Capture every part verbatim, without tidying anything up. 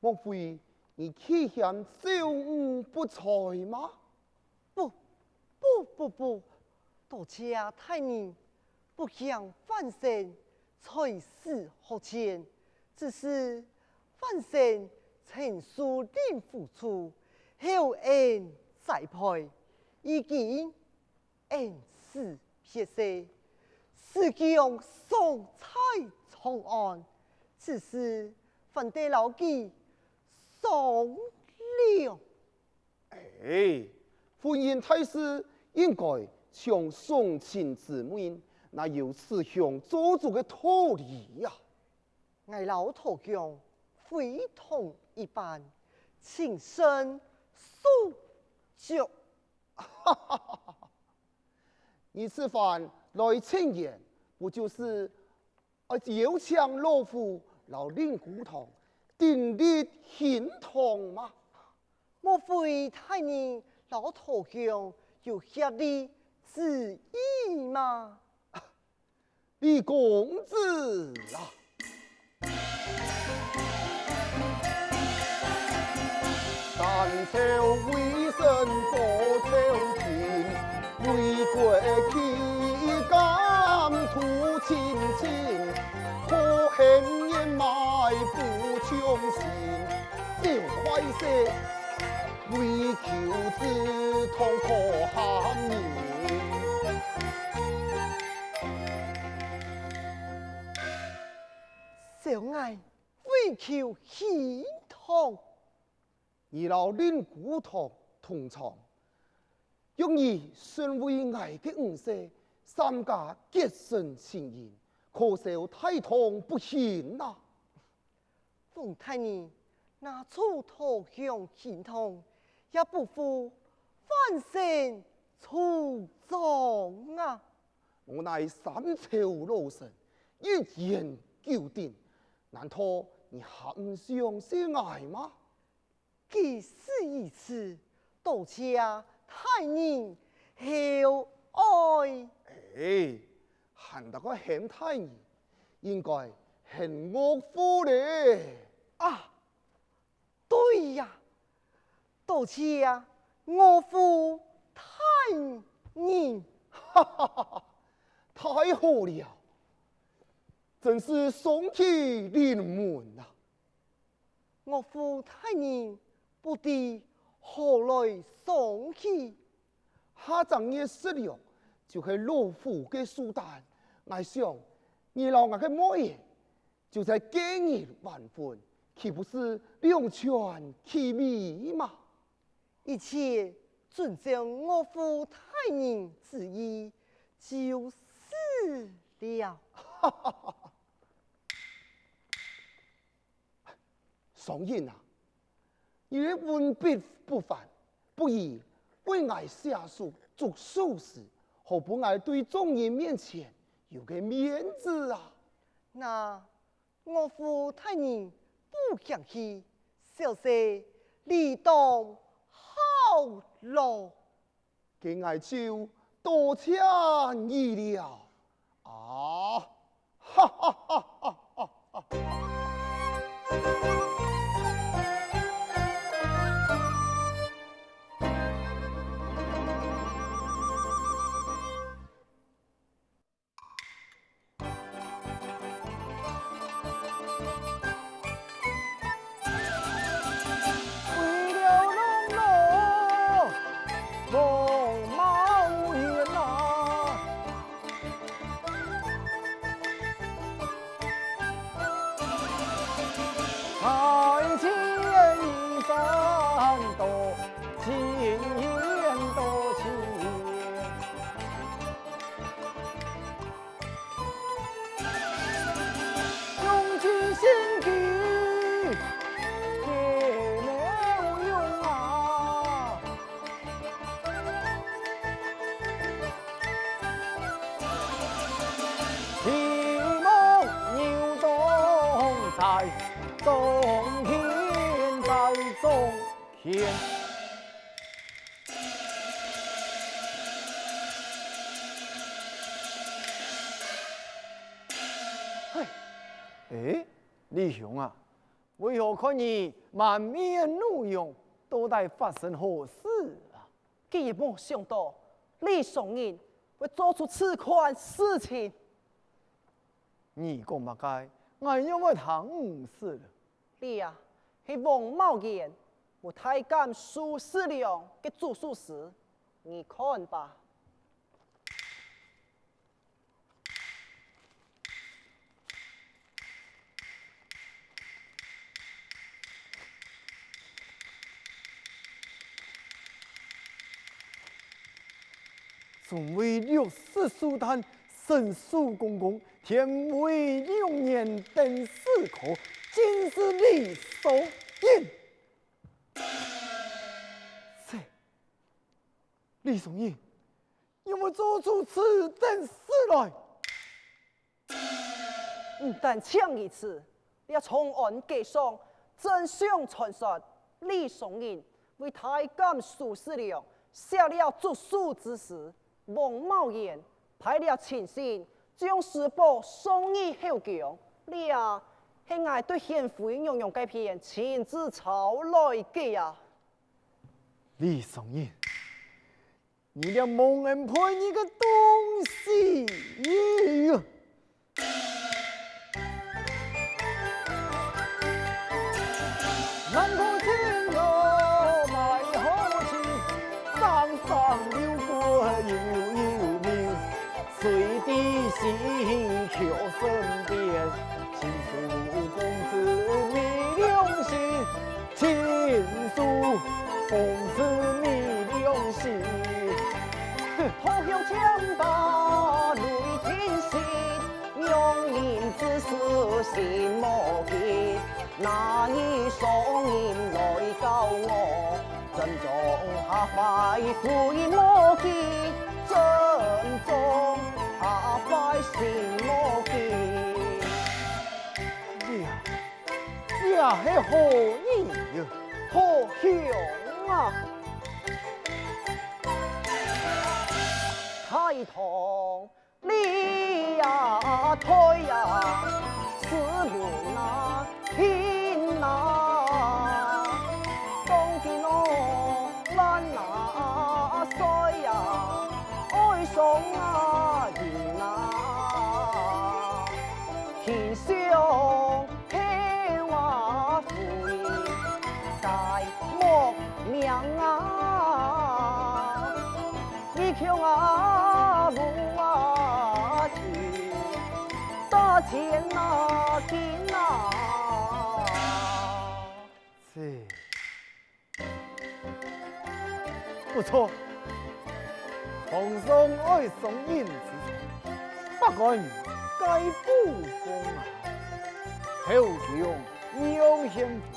莫非你棄嫌趙武不才嗎？不，不，不，不，多謝大人不驚范生才疏學淺，只是范生曾受令付出，厚恩栽培，已經 恩師別世，時光尚在長安，此事還得摎佢商量。哎，婚姻大事應該像送親之命，哪有此項做主个道理呀？𠊎摎陶姜非同一般，情深手足。 你此番來請安，不就是愛邀請老夫摎令姑堂訂立新堂嗎？莫非大人摎陶姜有協議之意嗎？ 李公子啊！三朝為臣報朝廷，為國披肝圖青青，可恨年邁不從心。小壞事， 為求子堂可喊人。小人為求喜堂。你摎令姑堂同床，若你順為𠊎个五婿，三家結成親姻，可笑大唐不興啊！ 奉大人，拿出陶姜行堂，也不負范生初衷啊！我乃三朝老臣，一言九鼎，難道你還毋相信𠊎嗎？既是如此，多謝大人厚愛。哎， 還得該喊大人，應該喊岳父咧。啊，對呀，多謝岳父大人。哈哈哈哈，太好了，真是喪氣臨門啊！ 岳父大人不知何來喪氣。下正月十六就係老夫个壽誕，𠊎想，你摎𠊎个妹仔就在該日完婚，豈不是兩全其美嗎？一切遵照岳父大人旨意就是了。 商人啊，你个文筆不凡，不如為𠊎寫首祝壽詞，好分𠊎對眾人面前有個面子啊！那岳父大人不嫌棄，小婿理當效勞。 該𠊎就多謝你了。啊，哈哈哈哈哈哈！ 嘿，欸，李兄啊，為何看你滿面怒容？到底發生何事啊？佢也無想到李商人會做出此款事情。你講麼个？𠊎仰會聽毋識？這啊，係黃茂源，武大監蘇世良个祖書信，你看吧。 中尉六十壽誕，身受宮功，天威六年，登四科，進士李商隱。切，李商隱， 仰會做出此等事來？毋單淨如此，這長安街上正常傳說，李商隱為大監蘇世良寫了族書之時，黃茂源派了親信將書報送入後宮。這係𠊎對獻妃娘娘該片親自抄來个啊！李商隱， 你這忘恩背義个東西！這，這係何人？陶兄啊！大唐 李呀，代呀，斯文啊，興啊，當今哦，爛啊，衰啊，哀傷啊，人啊，輕傷 後啊悔，該莫命啊！你強啊，無啊，打錢啊，金啊！是。 不錯，皇上愛商隱之才，百官皆不妨啊。後宮楊賢妃，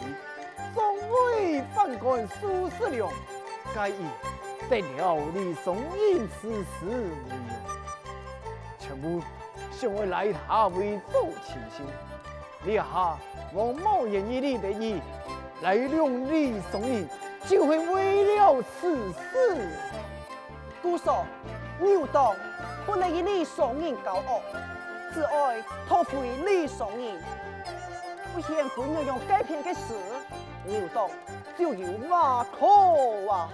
中尉犯官蘇世良，皆以得了李商隱之事為榮，全部想愛拉他為做親信。 這下黃茂源以利得義，拉攏李商隱，就係為了此事。故所，牛黨不能以李商隱驕傲，只愛討伐李商隱。為獻妃娘娘該片个事，牛黨就有話講啊！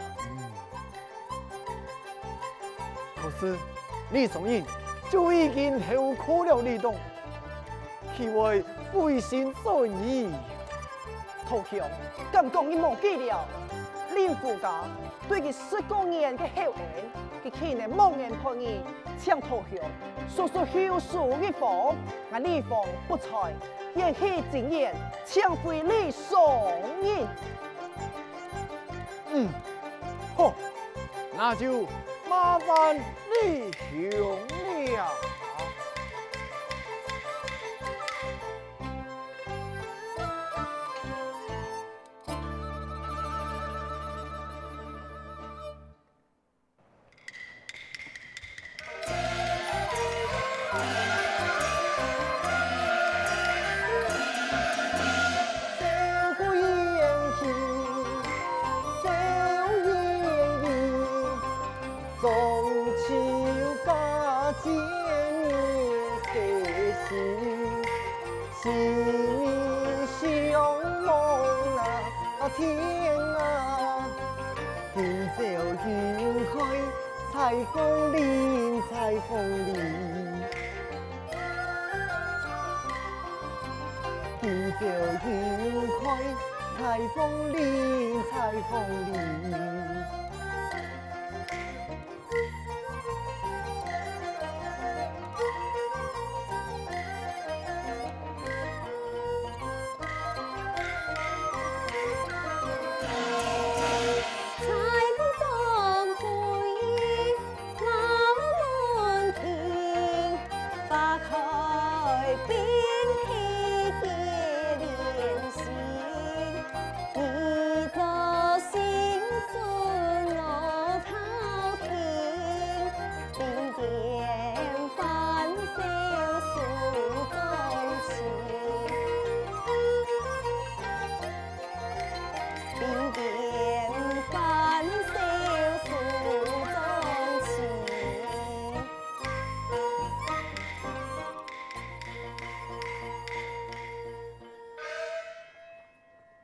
可是李商隱就已經投靠了李黨，豈會背信轉意？陶兄，敢講你忘記了？令狐家對佢十過年个厚恩，佢竟然忘恩背義，請陶兄速速後書一封，𠊎李方不才，掀起爭端，請回李商隱。 嗯，好，那就麻煩李兄了。天啊，今朝云开在风里，在风里。今朝云开在风里，在风里。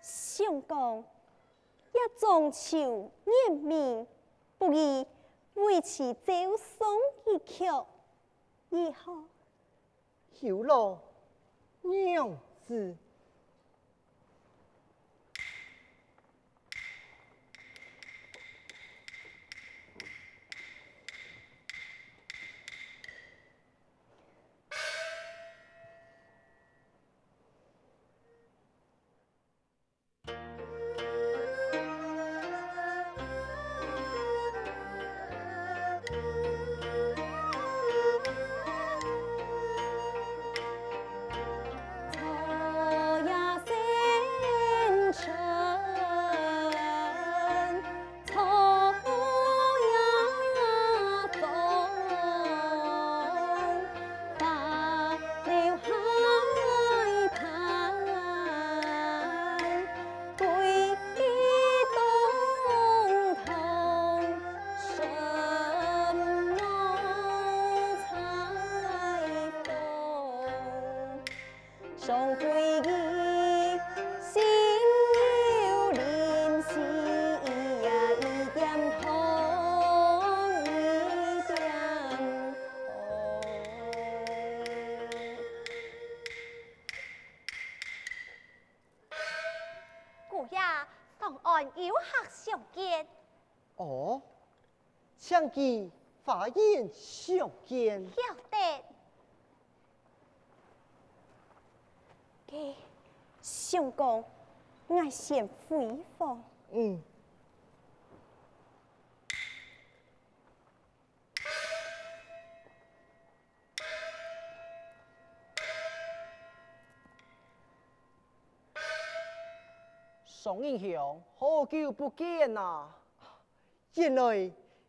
相公，這中秋月明，不如為妻奏上一曲，如何？有勞娘子。 姑爺，上岸有客相見。哦，請佢花園相見。曉得。該，相公，𠊎先回房。嗯。 商人兄，好久不見啊！原來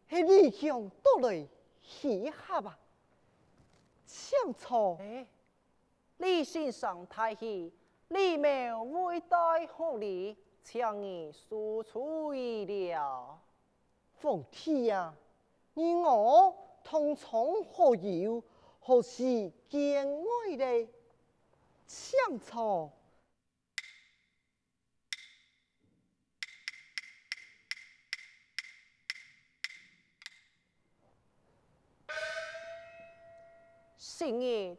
係李兄到來稀客啊！請坐。欸，李先生大喜，李某未帶好禮，請你恕罪了。 皇弟啊，你我同窗好友，何時見外咧？請坐。 昔日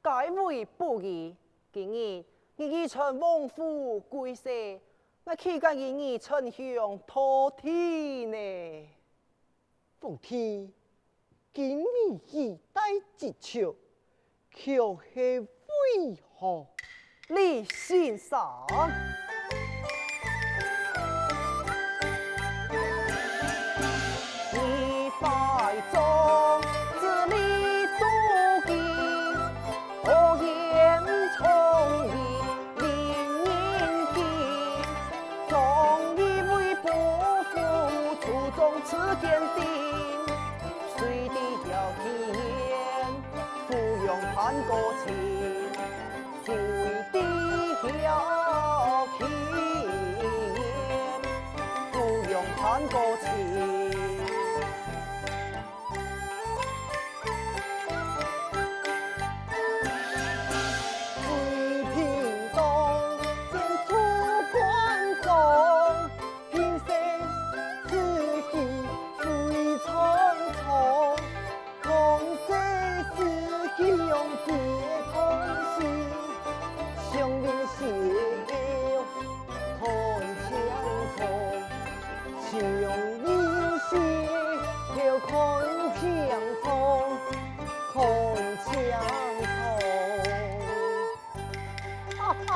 皆為不義，今日你已成王父貴婿，𠊎豈敢與你稱兄道弟呢？皇弟，今日已帶吉祥， 卻係為何？李先生。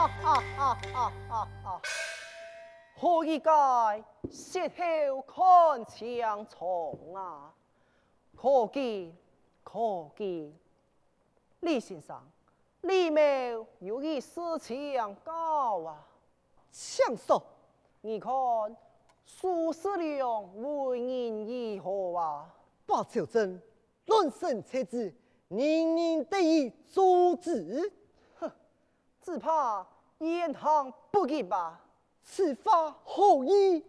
哈哈哈哈哈！好一个食後看青蟲啊！可敬，可敬！李先生，李某有一事請教啊。請說。你看，蘇世良為人如何啊？巴昭鎮，亂臣贼子，人人得以誅之。哼， 只怕言行不一吧。此話何意？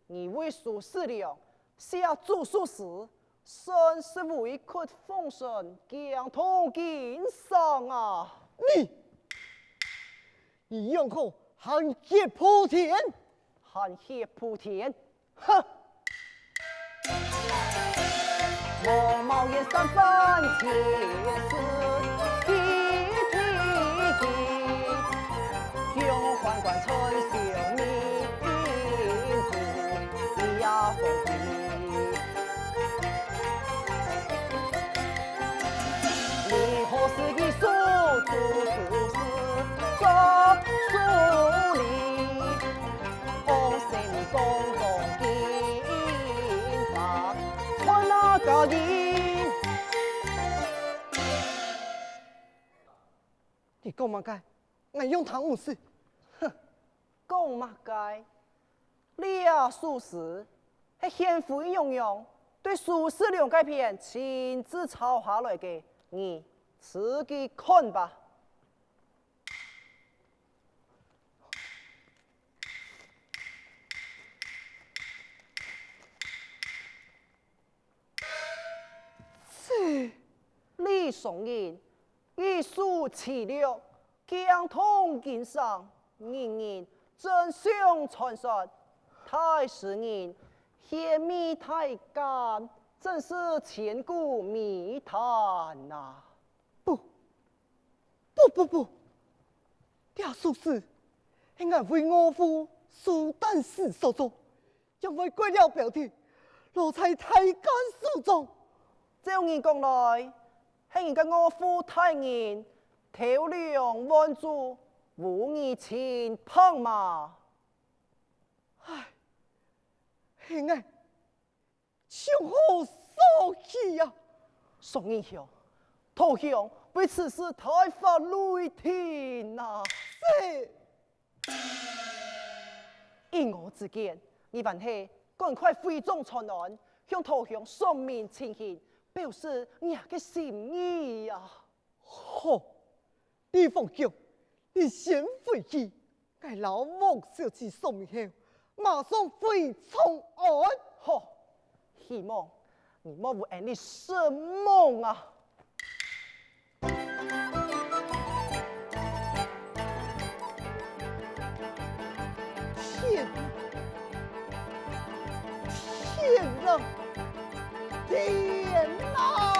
你為蘇世良寫誅書時，算是委屈封神驚動經上啊！你，你仰好含血普天？含血普天？ 哼！你講麼个？𠊎仰聽毋識。哼，講麼个？這首詩係縣府楊楊對蘇世良該篇親自抄下來个，你自己看吧。 李商隱，一書敕錄，驚動京城，人人爭相傳說，大詩人獻媚大贍，真是千古謎談啊！不，不不不，這首詩係𠊎為岳父蘇丹史所作， 仰會改了標題，落在大贍手中？照你講來，係你个岳父大人偷梁換柱，誣你清白嘛？唉，係𠊎，從何說起啊？商隱兄，投降為此事大發雷霆啊！是。 依我之見，你還係趕快回莊傳安，向投降說明情形，表示若个心意啊！好，李方卿，你先回去，𠊎摎王小姐說明後，馬上回長安。好，希望你莫有恁樣失望啊！ 天，天啊，天啊！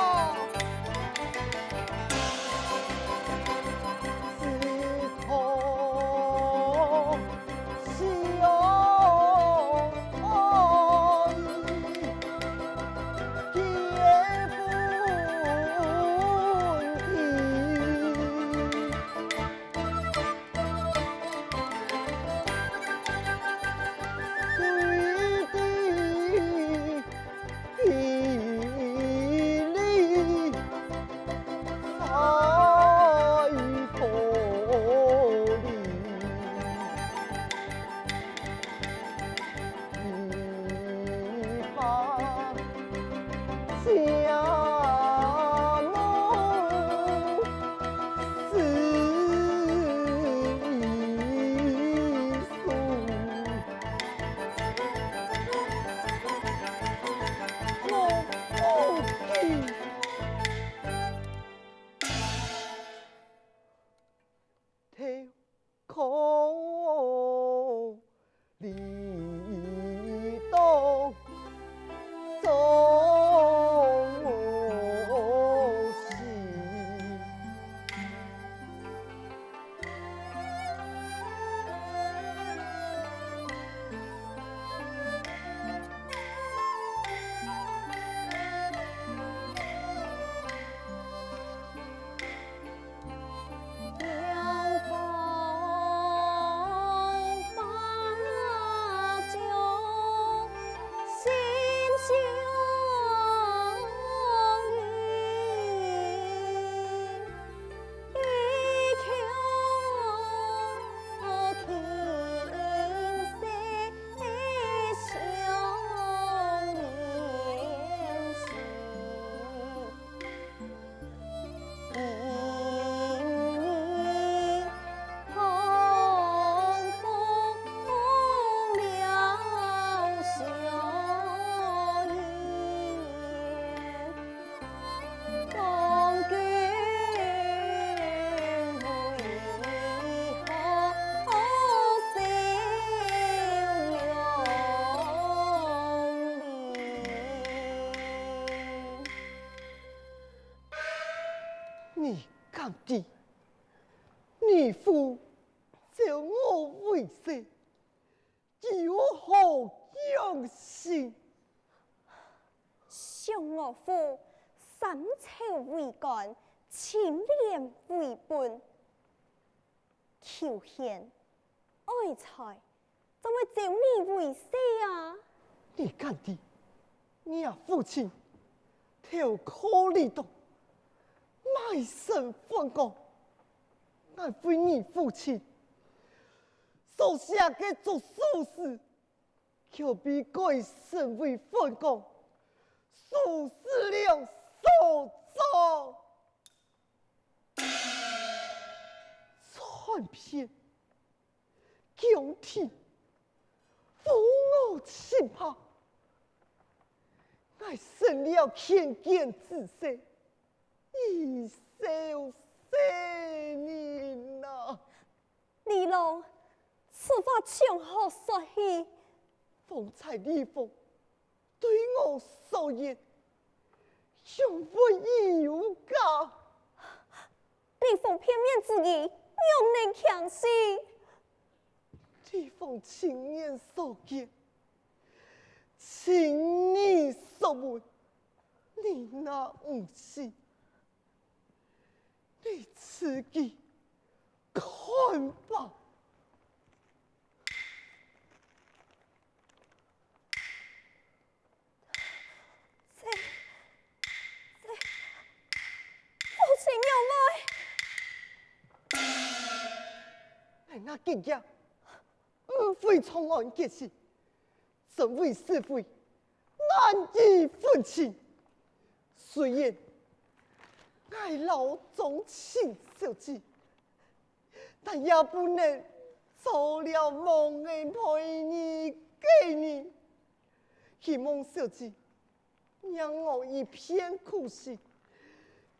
義父，招我為婿， 又何用心？想我父三朝為官，清廉為本，求賢愛才，怎會招你為婿啊？你敢知，若父親投靠李黨，賣身反國，𠊎為你父親 所寫个族譜時，卻被改成為反國，書辭了所作，傳遍宮廷，封我親伯。𠊎生了牽堅之勢，以笑世人啊！ 李郎，此話從何說起？方才李豐對我所言，仰會有假？李豐片面之語，仰能輕信？李豐親眼所見，親耳所聞，你若毋信， 你自己看吧。这，这，父亲有罪。哎，那今夜， 毋會長安結事，身為是非，難以分清。雖然𠊎老張請小姐，但也不能做了忘恩背義个人。希望小姐 讓我一片苦心，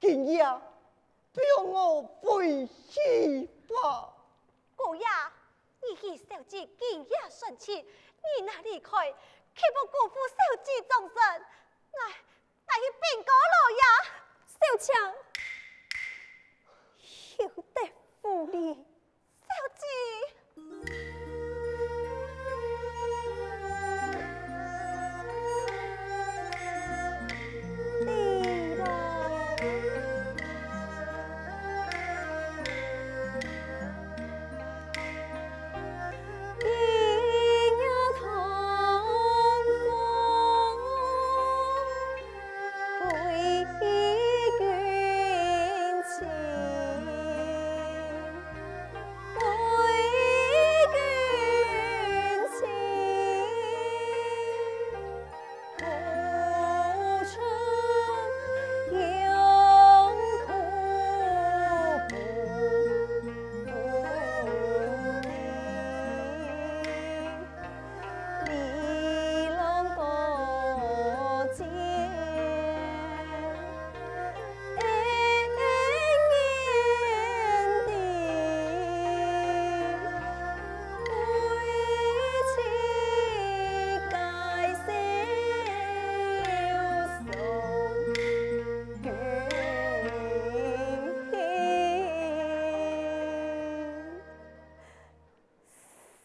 今夜放我回去吧。姑爺，你許小姐今夜選親，你若離開，豈不辜負小姐終身？𠊎，𠊎去稟告老爺。小強，休得無禮。 小姐。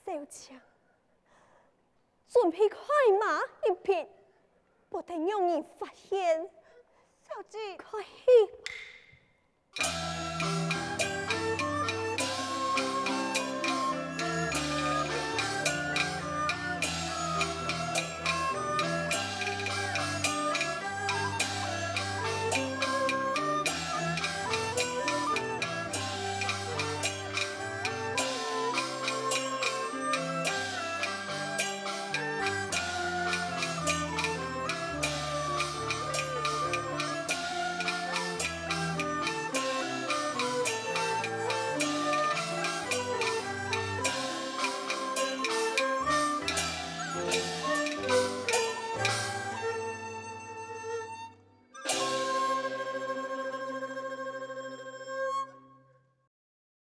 小姐，準備快馬一匹，不得讓人發現。小姐。快去吧。